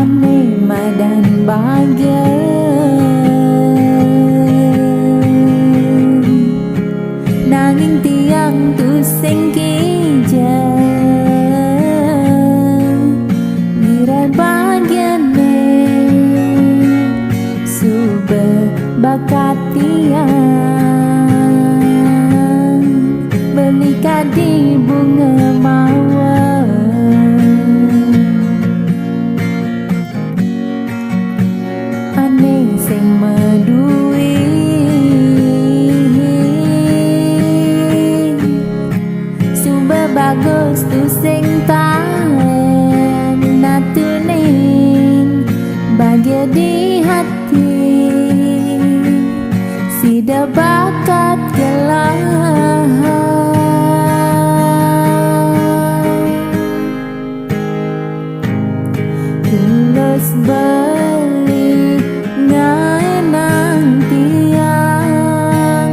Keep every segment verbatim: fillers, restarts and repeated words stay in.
Ane madan bahagia, nanging tiang tusing kija. Ngirai bahagiane suba bakat tiang beli kadi bunga mawar. Ane sing madue suba bagus tusing taen, natuning bahagia di hati sida bakat gelah. Tulus beli ngaenang tiang,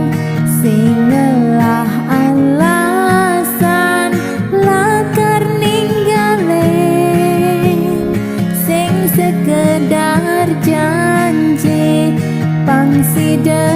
sing ngelah alasan lakar ninggalin, sing sekedar janji pang sida